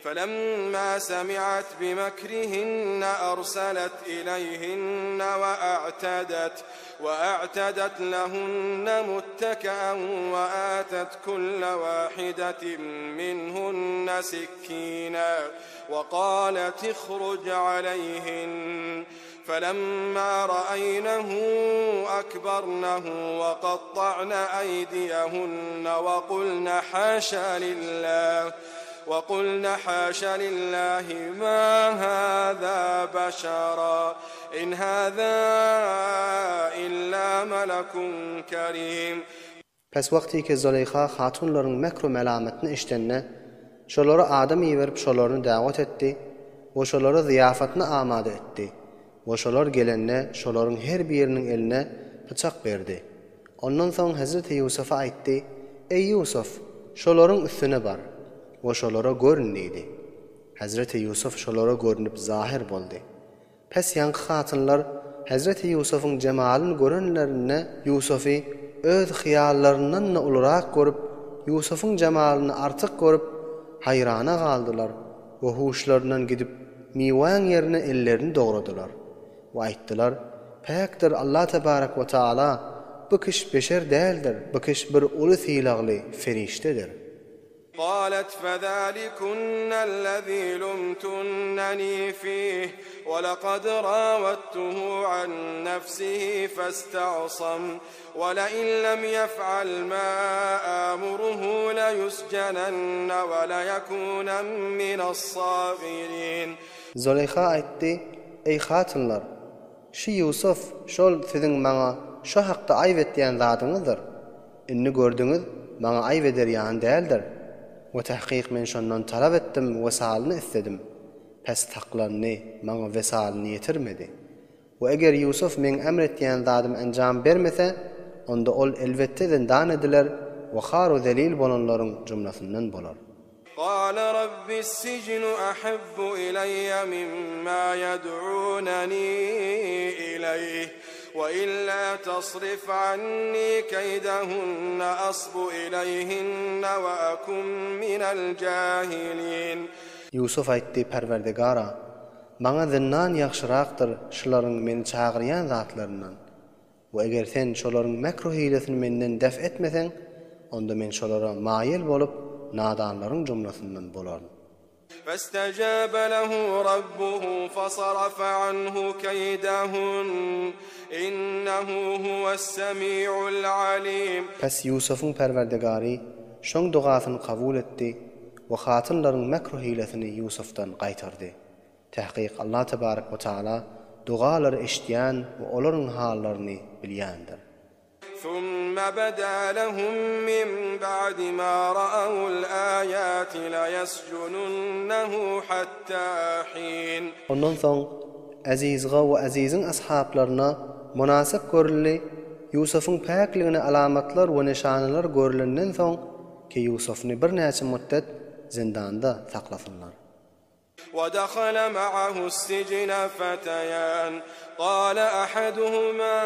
فلما سمعت بمكرهن أرسلت إليهن وأعتدت وأعتدت لهن متكئا وآتت كل واحدة منهن سكينا وقالت اخرج عليهن فلما رأينه أكبرنه وقطعن أيديهن وقلن حاشا لله وقلن حاشا لله ما هذا بشرا إن هذا إلا ملك كريم. Pes wagtyky Züleýha hatunlaryň mekru melametini eşidende, şolara adam iberip şolaryny dawat etdi we şolara zyýafatny amada etdi we şolar gelende şolaryň her biriniň eline pyçak berdi. Ondan soň hezreti Ýusufa aýtdy, Eý Ýusuf, şolaryň üstüne bar we şolara görün diýdi. Hezreti Ýusuf şolara görnüp zahyr boldy. Pes ýaňky hatynlar hezreti Ýusubyň jemalyny görenlerinde Ýusuby öz hyýallaryndan-da ulurak görüp, Ýusubyň jemalyny artyk görüp, haýrana galdylar we huşlaryndan gidip, miwäň ýerine ellerini dogradylar we aýtdylar, Päkdir Allah tebarek we taala, bu kiş beşer däldir, bu kiş bir uly sylagly ferişdedir. قالت فذلكن الذي لمتنني فيه ولقد راودته عن نفسه فاستعصم ولئن لم يفعل ما آمره ليسجنن وليكونن من الصاغرين. Züleýha aýtdy, Eý hatynlar! Şu Ýusuf şol siziň maňa şo hakda aýp etýän zadyňyzdyr. Indi gördüňiz, maňa aýp eder ýany däldir. We tahkyk men şondan talap etdim, wesalyny isledim. Pes saklandy, maňa wesalyny ýetirmedi. We eger Ýusuf meň emr etýän zadym enjam bermese, onda ol elbetde zindan ediler we har-u zelil bolanlaryň jumlasyndan bolar. قال رب السجن أحب إلي مما يدعونني إليه وإلا تصرف عني كيدهن أصب إليهن وأكن من الجاهلين. Ýusuf aýtdy, Perwerdigara, maňa zyndan ýagşyrakdyr şularyň meni çagyrýan zatlaryndan. We eger sen şolaryň mekru-hilesini menden def etmeseň, onda men şolara maýyl bolup, nadanlaryň jumlasyndan bolaryn. فاستجاب له ربه فصرف عنه كيدهن إنه هو السميع العليم. Pes Ýusubyň Perwerdigary şoň dogasyny kabul etdi we hatynlaryň mekru-hilesini Ýusufdan gaýtardy. Tahkyk Allah tebarek we taala dogalary eşidýän we olaryň hallaryny bilýändir. ثم بدا لهم من بعد ما رأوا الآيات ليسجننه حتى حين. Ondan soň Ezizge we Eziziň ashaplaryna mynasyp görüldi, Ýusubyň päkligine alamatlar we nyşanalar görülenden soň ki Ýusubyny birnäçe muddet zindanda saklasynlar. ودخل معه السجن فتيان قال أحدهما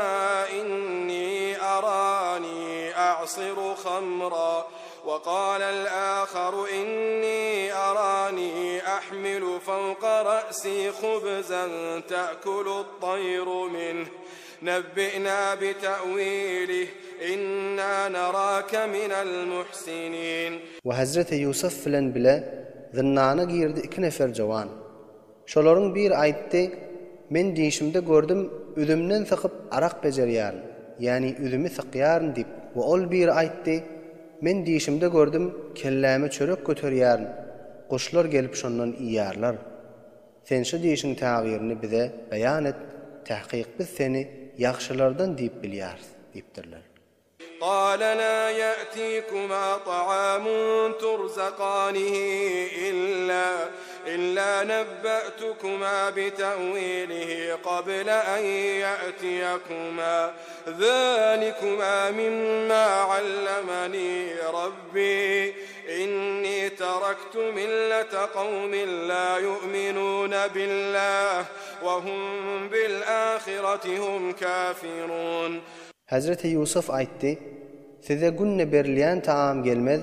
إني أراني أعصر خمرا وقال الآخر إني أراني أحمل فوق رأسي خبزا تأكل الطير منه نبئنا بتأويله إنا نراك من المحسنين. We hezreti Ýusuf bilen bile zyndana girdi iki nefer jowan. Şolaryň biri aýtdy, Men düýşümde gördüm, üzümden sykyp arak bejerýärin, ýäni üzümi sykýaryn diýip. We ol biri aýtdy, Men düýşümde gördüm, kelläme çörek göterýärin, guşlar gelip şondan iýýärler. Sen şu düýşüň tabirini bize beýan et, tahkyk biz seni ýagşylardan diýip bilýäris diýipdirler. قال لا يأتيكما طعام ترزقانه إلا إلا نبأتكما بتأويله قبل أن يأتيكما ذلكما مما علمني ربي إني تركت ملة قوم لا يؤمنون بالله وهم بالآخرة هم كافرون. Hezreti Ýusuf aýtdy, Size günde berilýän taam gelmez,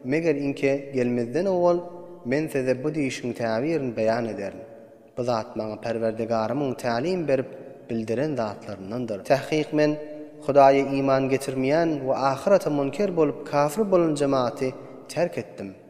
meger inke gelmezden owal. men size bu düýşüň täbirini beýan ederin. Bu zat maňa Perwerdigarymyň tälim berip bildiren zatlaryndandyr. Tahkyk men Hudaýa iman getirmeýän we ahyrete munker bolup kafir bolan jemagaty terk etdim.